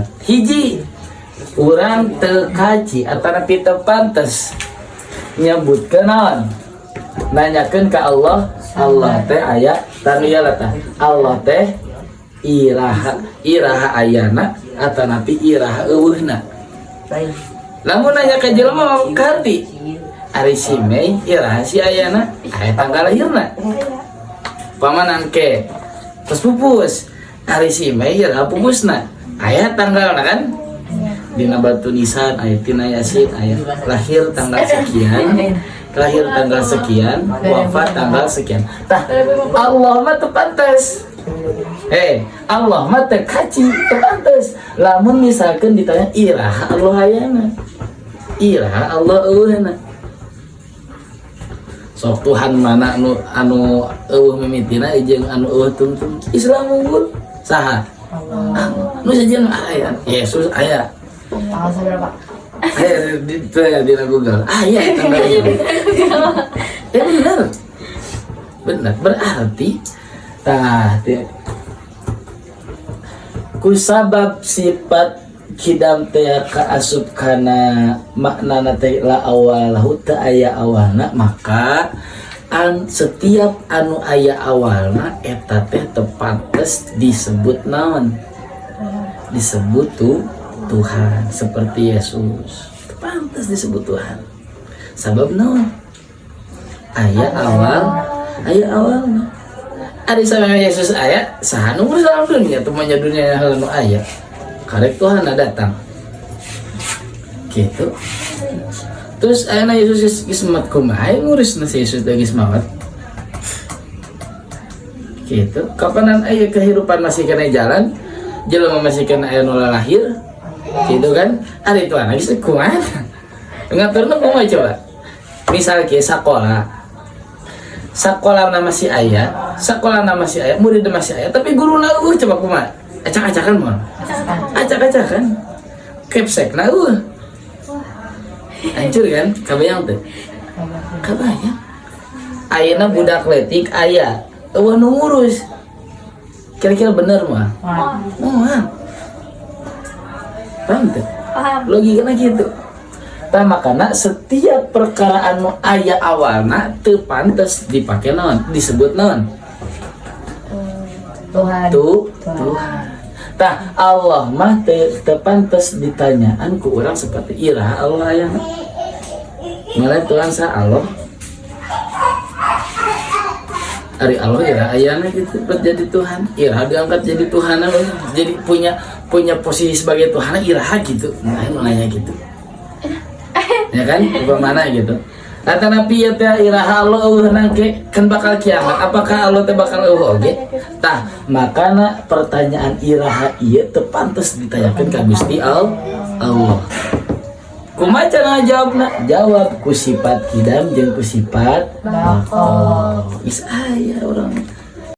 Sifat hiji, urang teu kaci atanapi teu pantes nyebutkeun naon, nanyakeun ka Allah, Allah teh aya tanu ieu lah tah, Allah teh iraha, iraha ayana atanapi iraha euweuhna. Lamun nanya ka jelema mah kaharti, ari si Mei iraha si ayana? Aya tanggal lahirna. Pamanan ke terus pupus, ari si Mei iraha pupusna? Aya tanggalna kan, dina batu nisan aya, tina yasin aya, lahir tanggal sekian, lahir tanggal sekian, wafat tanggal sekian. Tah, Allah mah teu pantes, Allah mah teu kaci, teu pantes lamun misalkan ditanya iraha Allah ayana, iraha Allah euweuhna. Sok, Tuhan mana anu anu euweuh mimitina jeung anu euweuh tungtung? Islam unggul. Saha? Ah, nu sejen aya, Yesus aya. Tanggal berapa? Aya di di Google aya tanggal ini ya. Bener bener, berarti tah kusabab sifat kidam teh kaasup kana maknana teh la awalahu, teu aya awalna, maka setiap anu aya awalna eta teh teu pantes disebut naon, disebut tuh Tuhan. Seperti Yesus teu pantes disebut Tuhan, sabab naon? Aya awal, aya awalna. Ari sama Yesus aya, saha nu ngurus alam dunia? Teu mah dunia heula nu aya, karek Tuhan datang gitu. Terus ayeuna Yesus geus geus maot, kumaha ngurus si Yesus teh geus maot gitu? Kapanan aya kehidupan masih kena jalan, jelema masih kena aya nu lahir gitu kan. Ari Tuhan geus kumaha ngaturna, kumaha coba? Misal ke sekolah, sekolah masih aya, sekolah masih aya, murid masih aya, tapi guru euweuh, coba kumaha? Acak-acakan moal? Acak-acakan. Kepsek na euweuh, hancur kan? Kabayang teh? Kabayang. Ayeuna budak letik aya, euweuh nu ngurus, kira-kira bener mah moal? Paham teh? Paham. Logikanya gitu. Tah, makana setiap perkara anu aya awalna teu pantes dipake naon, disebut naon? Tuhan. Tuh, Tuhan. Tah, Allah mah teu teu pantes ditanyaan ku urang seperti iraha Allah aya. Malah Tuhan sa Allah. Ari Allah iraha ayana gitu buat jadi Tuhan? Iraha diangkat jadi Tuhan, jadi punya punya posisi sebagai Tuhan iraha gitu? Nah, nu nanya gitu. Ya kan? Mana gitu. Kata Nabi ya teh iraha Allah euweuh nangke? Kan bakal kiamat. Apakah Allah teh bakal euweuh oge? Tah, makana pertanyaan iraha ieu teu pantes ditanyakeun ka Gusti Allah. Kumaha cara jawabna? Jawab ku sifat kidam jeung ku sifat baqa. Geus aya urang.